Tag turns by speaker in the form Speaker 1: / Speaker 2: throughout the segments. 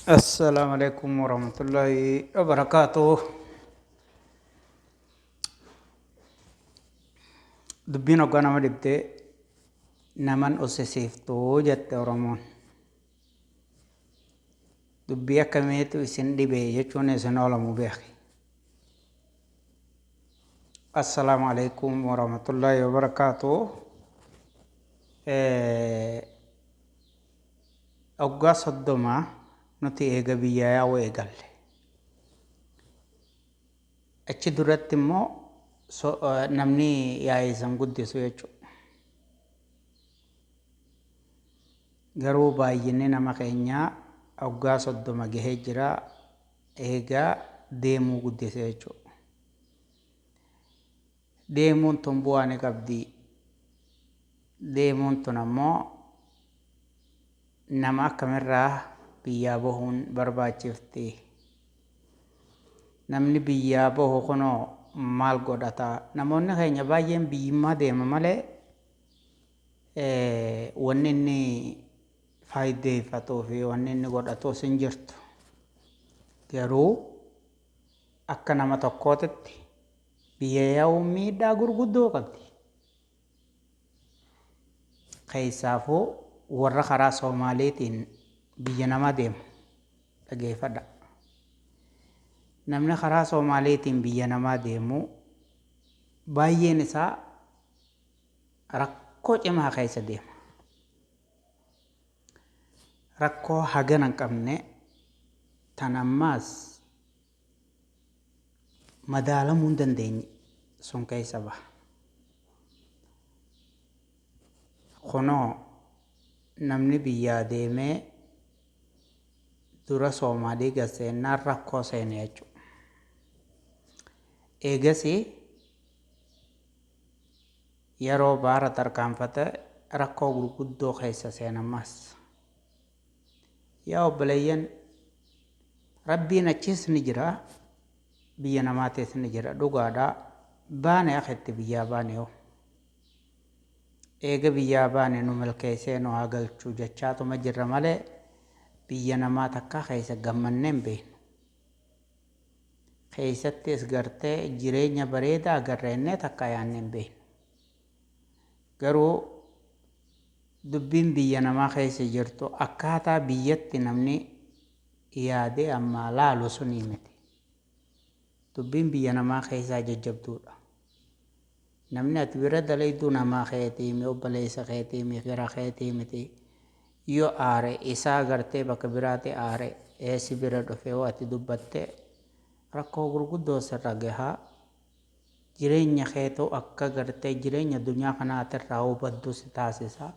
Speaker 1: Assalaamu alaikum warahmatullaahi wabarakaatuh. Dubbiin hoggaa nama dhibde naman ossisiiftu jette Oromoon. Dubbii akkamiitu isin dhibe jechuun isin oolamu beeki. Assalaamu alaikum warahmatullaahi wabarakaatuh. Waggaa 30 nuti eega biyyaa yaa'uu eegalle. Achi duratti immoo namni yaa'ii san guddisu jechuudha. Garuu baay'inni nama keenyaa waggaa 30 gahee jira eega deemuu guddise jechuudha. Deemuun tun bu'aa ni qabdi. Deemuun tun ammoo nama akkamirraa biyyaa bahuun barbaachifti? Namni biyyaa bahu kunoo maal godhata? Namoonni keenya baay'een biyyummaa deema malee wanni inni faayiddeeffatuu fi wanni inni godhatus hin jirtu. Garuu akka nama tokkootitti biyya yaa'uun miidhaa gurguddoo qabdi. Keessaafuu warra karaa Soomaaliitiin biyya namaa deemu dhageeffadha. Namni karaa Soomaaliitiin biyya namaa deemu baay'een isaa rakkoo cimaa keessa deema. Rakkoo hagana hin qabne tan ammaas madaalamuu hin dandeenye sun keessa baha. Kunoo namni biyyaa deemee dura Soomaalii gad seennaan rakkoo seene jechuudha. Eegasii yeroo baara tarkaanfate rakkoo gurguddoo keessa seena ammas. Yaa obboleeyyan, Rabbiin achiis ni jira, biyya namaatiis ni jira, dhugaadha. Baane akhitti biyyaa baane hoo. Eega biyyaa baane nu milkeessee nu haa galchu jechaatuma jirra malee biyya namaa takkaa keessa gammannee hin beeknu. Keessattis gartee jireenya bareedaa agarra jennee takkaa yaannee hin beeknu. Garuu dubbiin biyya namaa keessa jirtu akkaataa biyyatti namni yaadee ammaa laalu sunii miti. Dubbiin biyya namaa keessaa jajjabduudha. Namni ati bira dalaydu namaa keetiimi, obboleessa keetiimi, fira keetii miti. Yoo aare isaa gartee bakka biraati aare ee si bira dhufe yoo ati dubbatte rakkoo gurguddoo sirra gaha. Jireenya keetu akka gartee jireenya addunyaa kanaatirraa hubaddu si taasisa.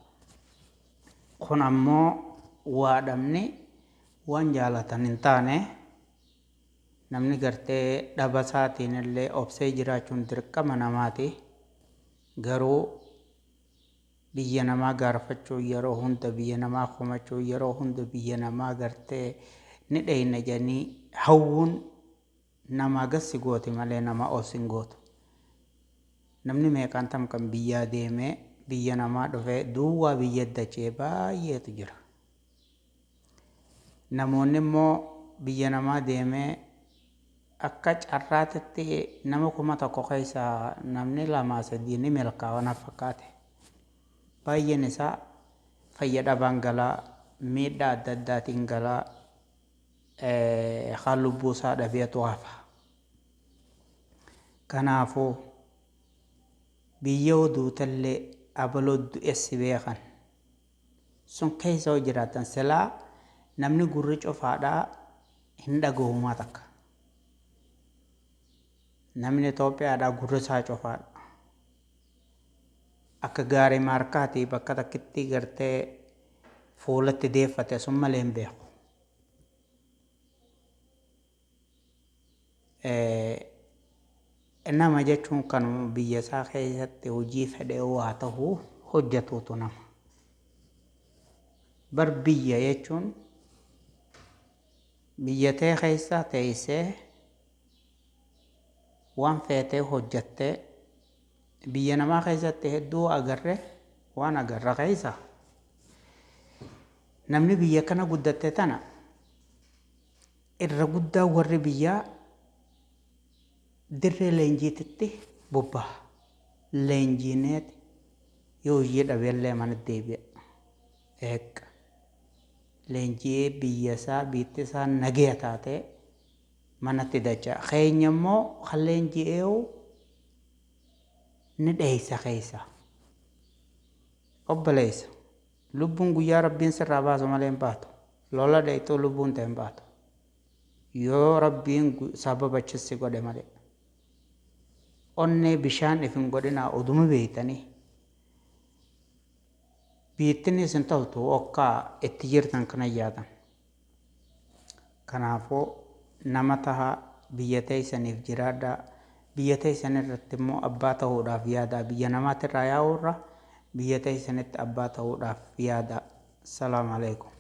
Speaker 1: Kun ammoo waa dhabni waan jaalatan hin taane. Namni gartee dhaba isaatiin illee obsee jiraachuun dirqama namaati. Garuu biyya namaa gaarfachuun yeroo hunda biyya namaa komachuun yeroo hunda biyya namaa gartee ni dheyna jedhanii hawwuun namaa gad si gooti malee namaa ol sin gootu. Namni meeqaan tam kan biyyaa deemee biyya namaa dhufee duwwaa biyya dachee baay'eetu jira. Namoonni immoo biyya namaa deemee akka carraatitti nama 1000 keessaa namni lamaa sadii ni milkaa'a natti fakkaate. Baay'een isaa fayya dhabaan galaa, miidhaa adda addaatiin galaa, kaan lubbuu isaa dhabeetu hafa. Kanaafuu biyya yoo duutellee abaloo du'e si beekan. Sun keessa yoo jiraattan silaa namni gurri cufaadhaa hin dhagahu homaa takka. Namni Itoophiyaadhaa gurri isaa cufaadha. Akka gaarii maarkaati bakka takkitti gartee fuulatti deeffate sun malee hin beeku. Nama jechuun kanuma biyya isaa keessatti hojii fedhe yoo haa ta'u hojjetuutu nama. Bar biyya jechuun biyya tee keessa teessee waan feetee hojjettee biyya namaa keessatti hedduu agarre waan agarra keessa namni biyya kana guddatte tana. Irra guddaa warri biyyaa dirree leenjiititti bobbaha. Leenjiineeti yoo hojii dhabeellee mana deebi'a. Eeqqa. Leenji'ee biyya isaa biitti isaa nagaya taatee manatti dacha'a. Keenya immoo kan leenji'eewu ni dheeysa keessa. Obboleessa, lubbuun guyyaa Rabbiin sirraa baasu malee hin baatu. Lola dheeyxuu lubbuun tee hin baatu. Yoo Rabbiin sababa achis si godhe malee. Onnee bishaan if hin godhinaa oduma beeytanii. Biittinis hin toltu okkaa itti jirtan kana yaadan. Kanaafuu nama tahaa, biyya teeysaniif jiraadhaa, biyya teeysan irratti immoo abbaa tahuudhaaf yaadaa, biyya namaatirraa yaa'uu irra biyya teeysanitti abbaa tahuudhaaf yaadaa. Salaamu aleykum.